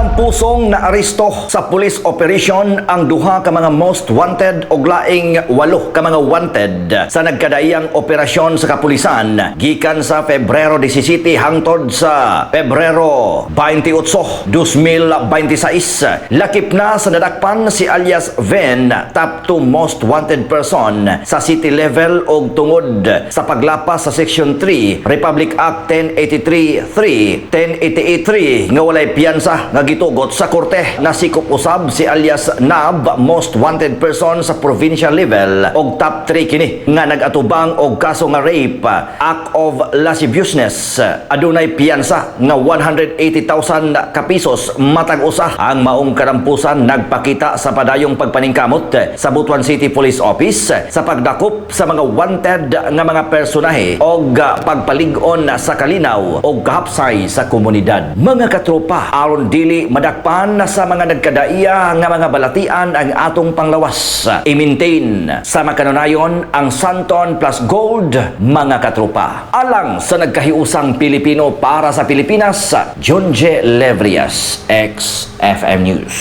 Karampusong naaresto sa police operation ang duha ka mga most wanted og laing walo ka mga wanted sa nagkadaiyang operasyon sa kapulisan gikan sa Pebrero 17 hangtod sa Pebrero 28, 2026. Lakip na sa nadakpan si alias Ven, top 2 most wanted person sa city level og tungod sa paglapas sa Section 3, Republic Act 1083-3, 1088-3 nga walay piyansa nga gitugot sa korte. Nasikop usab si alias Nab, most wanted person sa provincial level og top 3 kini nga nag-atubang og kaso nga rape, act of lasciviousness. Adunay piyansa nga 180,000 ka pesos matag usa. Ang maong karampusan nagpakita sa padayong pagpaningkamot sa Butuan City Police Office sa pagdakop sa mga wanted nga mga personahe og pagpalig-on sa kalinaw og kahapsay sa komunidad. Mga katropa, aron dili madakpan sa mga nagkadaiya nga mga balatian ang atong panglawas, i-maintain sa makanunayon ang Santon Plus Gold, mga katropa. Alang sa nagkahiusang Pilipino, para sa Pilipinas, John J. Levrias, XFM News.